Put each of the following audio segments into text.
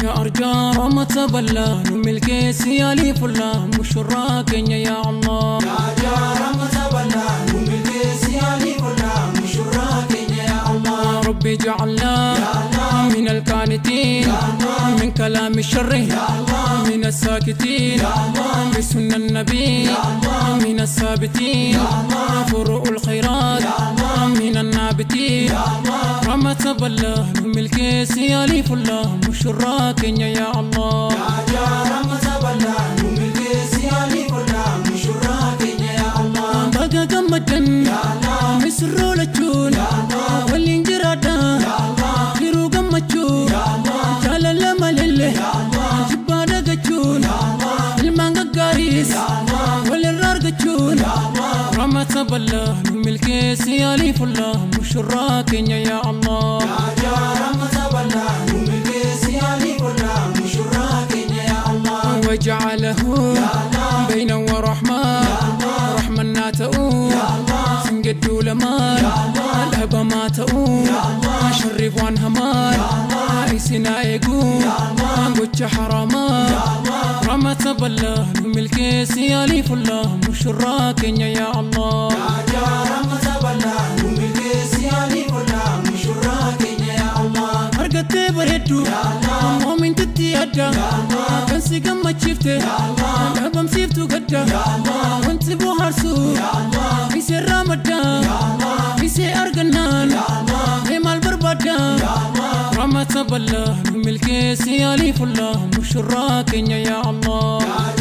Yaa arjaa rahmata bal'aa nu milkeessi yaalii fullaa mushurraa keenya yaa Allah. Yaa rahmata bal'aa nu milkeessi yaalii fullaa mushurraa keenya yaa Allah. ربي جعلنا من القانتين، من كلام الشر من الساكتين، بسنة النبي من الثابتين، فروع الخيرات من النابتين. رحمة بالله ملكيس يا ليف الله مشراك يا الله. Yaa rahmata bal'aa nu milkeessi yaalii fullaa mushurraa keenya yaa Allah. Baga gammaddan misirroo lachuun, waliin jiraadha jiruu gammachuu, jaalala malee jibbaa dagachuun, ilmaan gaggaariis walirraa argachuun. Rahmata bal'aa nu milkeessi yaalii fullaa mushurraa keenya yaa Allah. Yaa rahmata bal'aa nu milkeessi yaalii fullaa mushurraa keenya yaa Allah. وجعله بين ورحمة رحمنا تؤون سنجدوا لمان الأبا ما تؤون شرف وان همان إسنا إيقون قوتش حرامان. رحمة بالله ملكيس يا ليف الله مشراك يا الله. Yaa rahmata bal'aa nu milkeessi yaalii fullaa mushurraa keenya yaa Allah. Argattee bareeddu moomintitti adda kan si gammachiifte, dhabamsiiftu gadda, wanti bohaarsu iseerraa madda, isee argannaan mee maal barbaadda? Rahmata bal'aa nu milkeessi yaalii fullaa mushurraa keenya yaa Allah.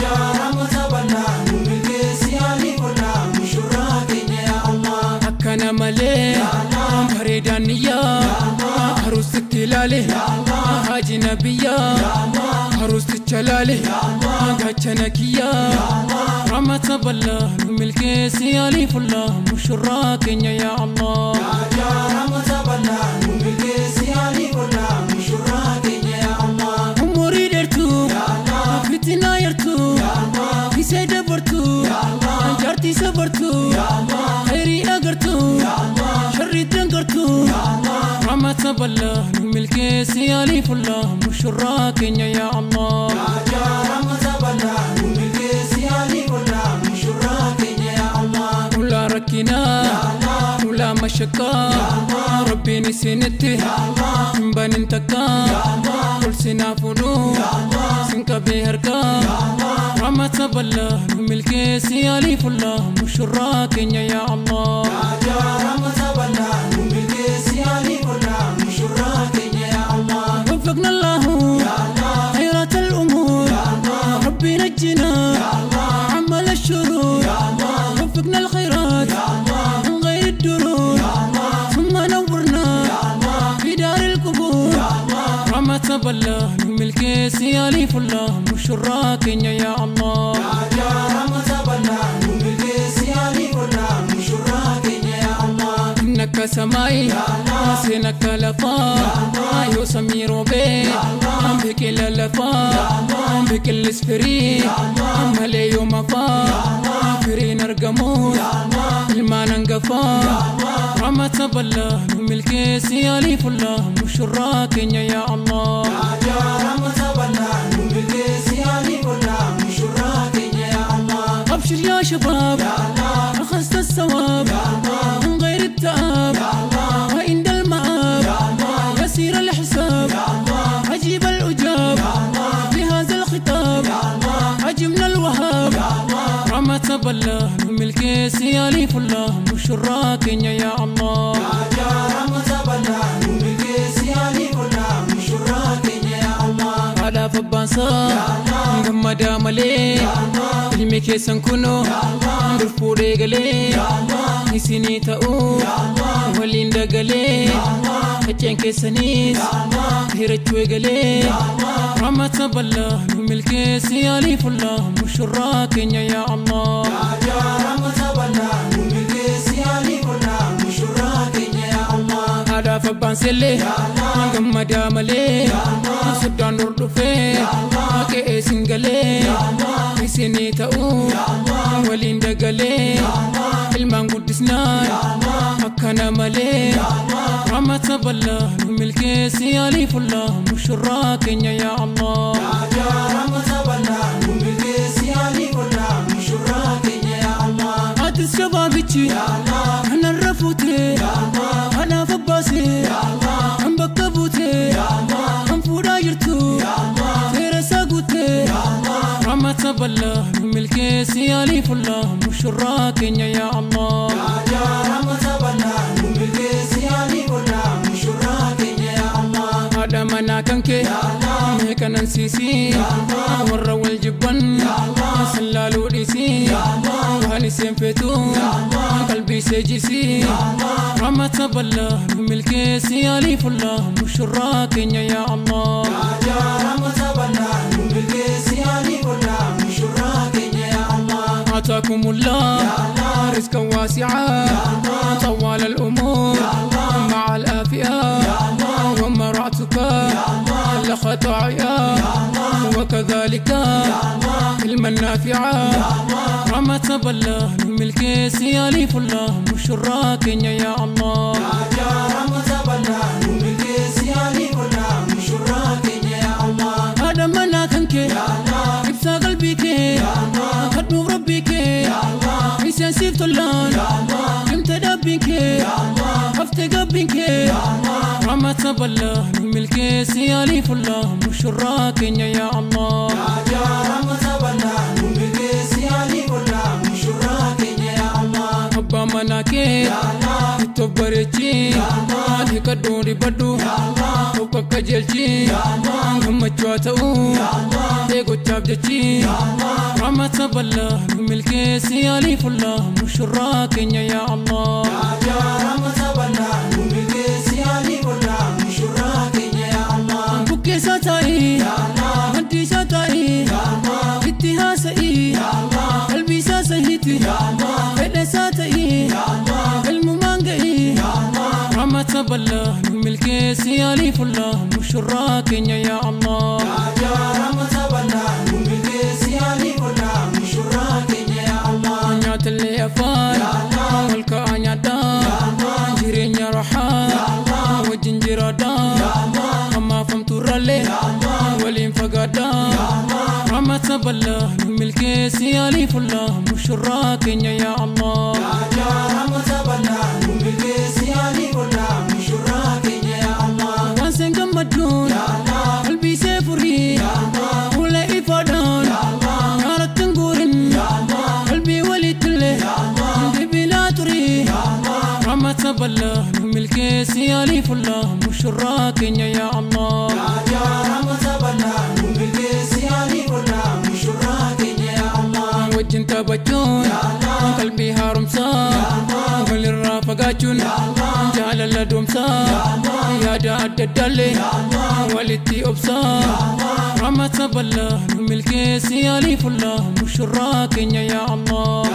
Yaa rahmata bal'aa nu milkeessi yaalii fullaa mushurraa keenya yaa Allah. Akkana malee bareedaan niyyaa aruusitti ilaale haji nabiyyaa, aruusicha laale gaachana kiyyaa. Rahmata bal'aa nu milkeessi yaalii fullaa mushurraa keenya yaa Allah. Yaa rahmata bal'aa nu milkeessi yaalii fullaa mushurraa keenya yaa Allah. Umurii dheertuu, fitinaa yartuu, isee dabartuu, jaartii sabartuu, khayrii agartuu, sharrii dangartuu. Rahmata bal'aa nu milkeessi yaalii fullaa mushurraa keenya yaa Allah. Yaa rahmata bal'aa nu milkeessi yaalii fullaa mushurraa keenya yaa Allah. Ulaa rakkinaa, ulaa mashaqaa, Rabbiin isinitti hin banin takkaa, ol sinaa fuudhuu sin qabee harkaa. Rahmata bal'aa nu milkeessi yaalii fullaa mushurraa keenya yaa Allah. Yaa rahmata bal'aa nu milkeessi yaalii fullaa mushurraa keenya yaa Allah. وفقنا الله خيرات الأمور، ربي نجنا عمل الشرور، وفقنا الخيرات من غير الدرور، ثم نورنا في دار القبور. رحمة بالله ملكيس يا ليف الله مشراك يا الله. Yaa rahmata bal'aa nu milkeessi yaalii fullaa mushurraa keenya yaa Allah. إنك سماي سينك لفا يو سمير بي بكل لفا بكل سفري مالي يوم فا فرين أرقمون ilmaan hangafaa. Rahmata bal'aa nu milkeessi yaalii fullaa mushurraa keenya yaa Allah. Yaa rahmata bal'aa nu milkeessi yaalii fullaa mushurraa keenya yaa Allah. أبشر يا شباب، أخذت الثواب من غير التعب، وعند المآب يسير الحساب، عجيب الأجاب بهذا الخطاب، عجبنا الوهاب. رحمة بالله ملكيس يا ليف الله مشراك يا الله. Yaa rahmata bal'aa nu milkeessi yaalii fullaa mushurraa keenya yaa Allah. Haadhaaf abbaansaa gammadaa malee, ilmi keessan kunoo dur fuudhee galee, isinii ta'uu waliin dagalee, qacceen keessaniis hirachuu eegalee. Rahmata bal'aa nu milkeessi yaalii fullaa mushurraa keenya yaa Allah. Yaa rahmata bal'aa nu milkeessi yaalii fullaa mushurraa keenya yaa Allah. Haadhaaf abbaan sellee gammadaa malee, soddaan dur dhufee qe'ee sin galee, isinii ta'uu waliin dagalee, ilmaan guddisnaan akkana malee. Rahmata bal'aa nu Milkeessi aliifullah mushurraa keenya yaa Allah. Rahmata bal'aa nu milkeessi aliifullah mushurraa keenya yaa Allah. Atis shabaabichi kanarra fuutee kanaaf abbaasee kan bakka buutee kan fuudhaa jirtu seera isaa guutee. Rahmata bal'aa nu milkeessi aliifullah mushurraa keenya yaa Allah. Rahmata bal'aa nu milkeessi aliifullah mushurraa keenya yaa Allah. Haadha manaa kan kee mee kanansiisii warra wal jibban san laaluu dhiisii waan iseen feetu qalbii ishee jisii. Rahmata bal'aa nu milkeessi aliifullah mushurraa keenya yaa Allah. Rahmata bal'aa nu milkeessi aliifullah mushurraa keenya yaa Allah. آتاكم الله رزقا واسعا طوال الأمور مع الآفئة ومرعتك لخطايا وكذلك علما نافعا. رحمة بالله ملكيسي أليف الله مشراك يا الله. Rahmata bal'aa nu milkeessi aliifullah mushurraa keenya yaa Allah. هذا منا كنك إبسا قلبي كي خدو ربي كي إنسان سيف طلان كنت دبيك حفت قبيك. رحمة بالله ملكيسي أليف الله مشراك يا الله. Rahmata bal'aa nu milkeessi aliifullah mushurraa keenya yaa Allah. Abbaa manaa kee itti of bareechi dhiqadhu dibadhu of qaqqajeelchi gammachuu haa ta'u eegochaaf jechi. Rahmata bal'aa nu milkeessi aliifullah mushurraa keenya yaa Allah. Rahmata bal'aa nu milkeessi aliifullah mushurraa keenya yaa Allah. Bukkeessaa taa'ii maddii isaa taa'ii itti haasa'ii qalbii isaa sahiiti fedha isaa ta'ii ilmumaan ga'ii. Rahmata bal'aa nu milkeessi aliifullah mushurraa keenya yaa Allah. Rahmata bal'aa nu milkeessi aliifullah mushurraa keenya yaa Allah. Nyaatallee afaan wal ka'aa nyaadhaa jireenya rahaa wajjin jiraadhaa ammaaf hamtuurrallee waliin fagaadhaa. Rahmata bal'aa nu milkeessi aliifullah mushurraa keenya yaa Allah. Rahmata bal'aa nu milkeessi aliifullah mushurraa keenya yaa Allah. Waan seen gammadduun qalbii see furii fuula ifaadhaan nyaaratti hin guurin qalbii walittillee deebiilaa turii. Rahmata bal'aa nu milkeessi aliifullah mushurraa keenya yaa Allah. Rahmata bal'aa nu milkeessi aliifullah mushurraa keenya yaa Allah. Wajjin taphachuun qalbii haaromsaa walirraa fagaachuun jaalala doomsaa yaada adda addaallee walitti obsaa. Rahmata bal'aa nu milkeessi aliifullah mushurraa keenya yaa Allah.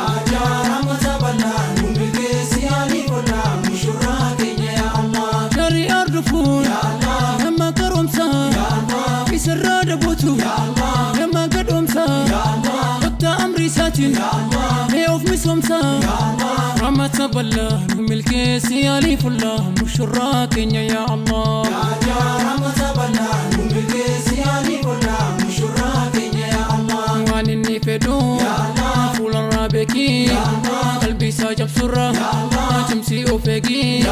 Rahmata bal'aa nu milkeessi aliifullah mushurraa keenya yaa Allah. Shari'aa hordofuun nama karoomsaa isarraa dabuutu nama gadhoomsaa kottaa amrii isaatiin mee of misoomsaa. Rahmata bal'aa nu milkeessi aliifullah mushurraa keenya yaa Allah. Rahmata bal'aa nu milkeessi aliifullah mushurraa keenya yaa Allah. Waan inni fedhu fuularraa beekii qalbii isaa cabsurra cimsii of eegii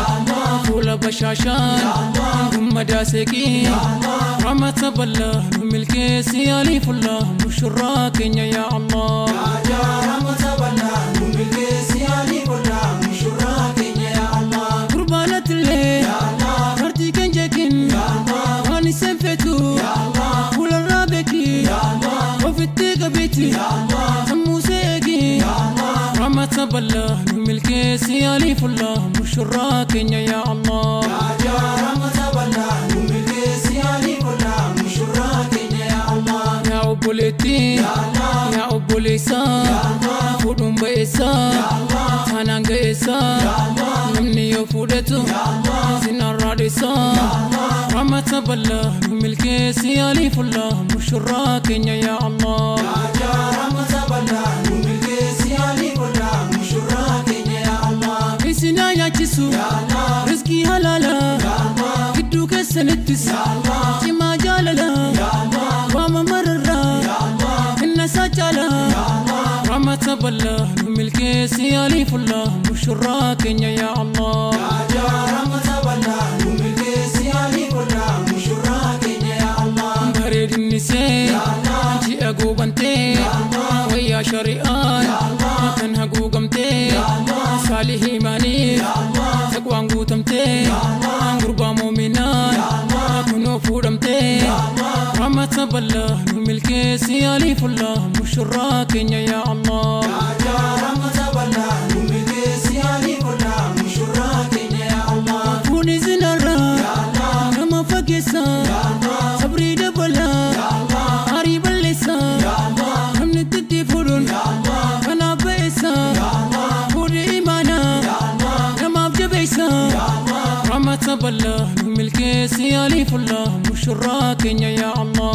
fuula bashaashaan gammadaa seeqii. Rahmata bal'aa nu milkeessi aliifullah mushurraa keenya yaa Allah. Rahmata bal'aa nu milkeessi aliifullah mushurraa keenya yaa Allah. Gurbaanatillee martii kan jeekin waan iseen feetu fuularraa beekii ofitti qabeeti sammuu see eegii. Rahmata bal'aa nu milkeessi aliifullah mushurraa keenya yaa Allah. Rahmata bal'aa nu milkeessi aliifullah mushurraa keenya yaa Allah. Yaa obboleettii yaa obboleessaa fuudhuun ba'eessaa taanaan ga'eessaa namni yoo fuudhetu sinarraa dheessaa. Rahmata bal'aa nu milkeessi aliifullah mushurraa keenya yaa Allah. Rahmata bal'aa nu milkeessi aliifullah mushurraa keenya yaa Allah. Isin haa nyaachisu rizqii halaalaa gidduu keessa. Keessanittis cimaa jaalala waama mararraa inna isaa caalaa rahmata bal'aa nu milkeessi aliifullah mushurraa keenya yaa Allah. Rahmata bal'aa nu milkeessi aliifullah mushurraa keenya yaa Allah. Bareedinni see ji'a guubantee wayyaa shari'aan kan haguugamtee saalih imaanii taqwaan guutamtee gurbaa moominaan kunoo fuudhamtee rahmata bal'aa nu milkeessi aliifullah mushurraa keenya yaa Allah. Rahmata bal'aa nu milkeessi aliifullah mushurraa keenya yaa Allah. Fuuni zinarraa nama fageessa sabrii dabalaa aarii balleessa namni itti fuudhuun kanaaf ba'eessa fuudhi imaanaa namaaf jabeessa rahmata bal'aa nu milkeessi aliifullah mushurraa keenya yaa Allah.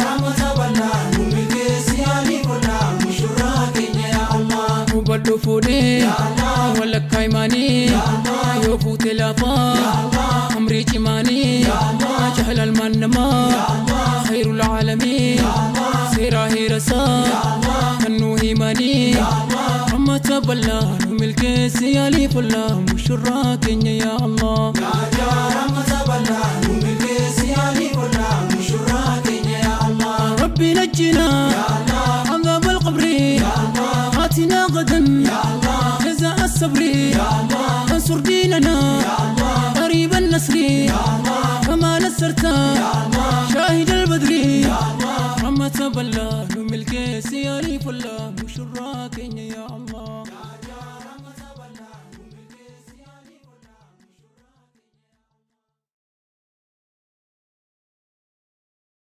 Rahmata bal'aa nu milkeessi aliifullah mushurraa keenya yaa Allah. Hubadhu fuudhee walakkaa imaanii yoo fuute lafaa amrii cimaanii jahla ilmaan namaa khayrul aalamiin seeraa heerasaa kan nuu himanii rahmata bal'aa nu milkeessi aliifullah mushurraa keenya yaa Allah. Rahmata bal'aa nu milkeessi aliifullah mushurraa keenya yaa Allah. ربي نجنا عذاب القبر آتنا غدا جزاء الصبر انصر ديننا قريب النصر كما نصرت شاهد البدر رحمة بالله ملكي سيالي فلا مشراك يا